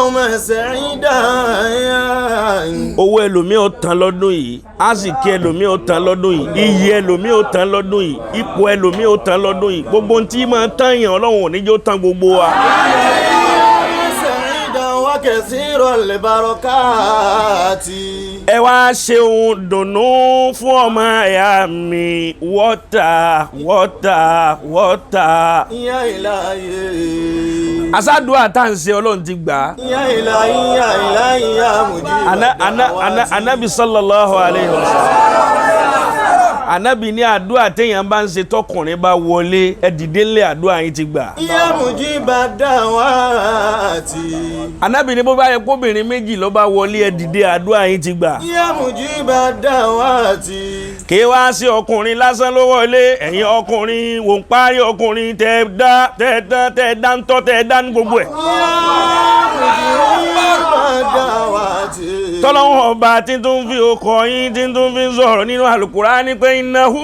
يوما سعيدا. Owó ẹlòmíì ó tán lọ́dún yìí, àsìkí ẹlòmíì ó tán lọ́dún yìí, iyì ẹlòmíì ó tán lọ́dún yìí, ipò ẹlòmíì ó tán lọ́dún yìí. Gbogbo ohun tí máa tán yàn, Ọlọ́run ò ní jẹ́ ó tán gbogbo wa. سعيدا وكثير البركات. Ẹ wá ṣeun dùnnú fún ọmọ ẹ̀yà mi, wọ́tà wọ́tà wọ́tà. يا إلهي. Àsádùá tá à ń ṣe, Ọlọ́run ti gbà á. يا إلهي، يا إلهي، يا مجيب Ana anabi sallallahu alayhi wa sallam, anabi ní àdúrà téèyàn bá ń ṣe, tọkùnrin bá wọlé, ẹ dìde ńlẹ̀, àdúrà yín ti gbà. يا مجيب الدعوات. Anabi ní bó bá yẹ kóbìnrin méjì ló bá wọlé, ẹ dìde, àdúrà yín ti gbà. يا مجيب الدعوات. Kí wá sí ọkùnrin lásán ló wọlé, ẹ̀yin ọkùnrin wò ń parí, ọkùnrin tẹ dá tẹ dán tẹ dá ń tọ́ tẹ dá ní gbogbo ẹ̀. يا مجيب الدعوات. Tọ́lọ́hún ọba tí tún fi okọ̀ yín tí tún fi sọ̀rọ̀ nínú Àlùkùránì pé innahu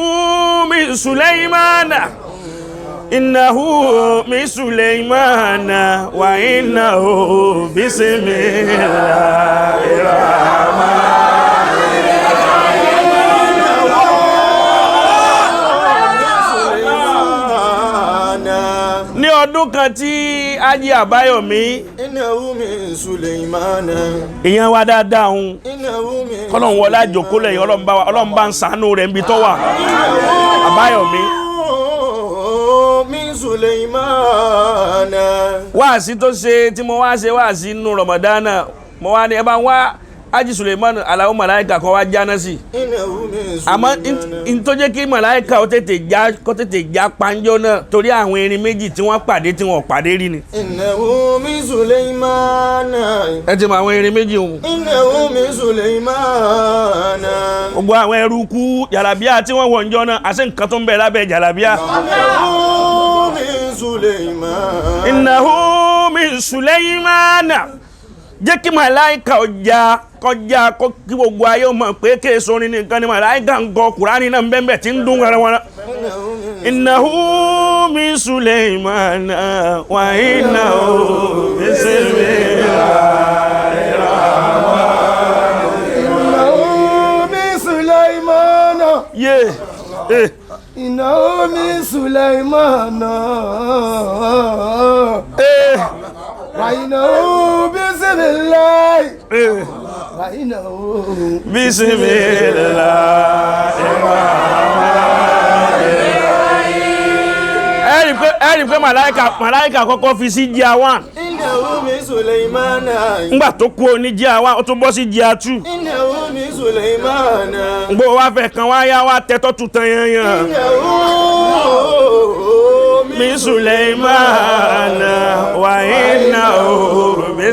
min Sulaimana, innahu min Sulaimana wa innahu bismillahir rahmanir. سليمان. Ní ọdún kan tí Ájí Àbáyọ̀mí, إنه من سليمان. ìyẹn wa dáadáa òun, إنه من kọ́lọ́hún wọlé àjòkólẹ̀ yìí, Ọlọ́run bá ń ṣàánú rẹ̀ níbi tó wà, Àbáyọ̀mí. من سليمان. Wáàsí tó ṣe tí mo wá ṣe wáàsí nínú Ramadana, mo wá ní ẹ bá ń wá Ájí Suleiman Alao Malaika kan wá jáná sí. إنه من Àmọ́ سليمان. n tó jẹ́ kí màláìka ó tètè já, kó tètè já panjọ́ náà, torí àwọn erin méjì tí wọ́n pàdé tí wọ́n pàdé rí ni. إنه من سليمان. Ẹ ti mọ àwọn erin méjì òun. إنه من سليمان. Gbogbo àwọn ẹrú kú jàlábíà tí wọ́n wọ̀ ń jọ náà, àṣẹ nǹkan tó ń bẹ lábẹ́ jàlábíà. إنه من سليمان. Innahu min Sulaimana, jẹ́ kí màláìka ọjà kọjá kó kí gbogbo ayé ó mọ̀ pé kéèso orin nìkan ni màláìka ń kọ, Kùránì náà ń bẹ́ẹ̀ bẹ́ẹ̀ tí ń dún wẹ́rẹ́wẹ́rẹ́. إنه من Innahu min Sulaimana wa innahu bismillahir. إنه من سليمان. Yé eh. إنه من سليمان. Eh. وإنه بسم الله. Eh. وإنه Bismillahir. Ẹ rí i pé màláìka kọ́kọ́ fi sí jíà 1. إنه من سليمان. Ńgbà tó kú ní jíà 1, ó tún bọ́ sí jíà 2. إنه من سليمان. Ngbọ́ wa fẹ́ kan wá yá wa tẹ́tọ́ tu tán yanyan. إنه Min Sulaimana wa innahu.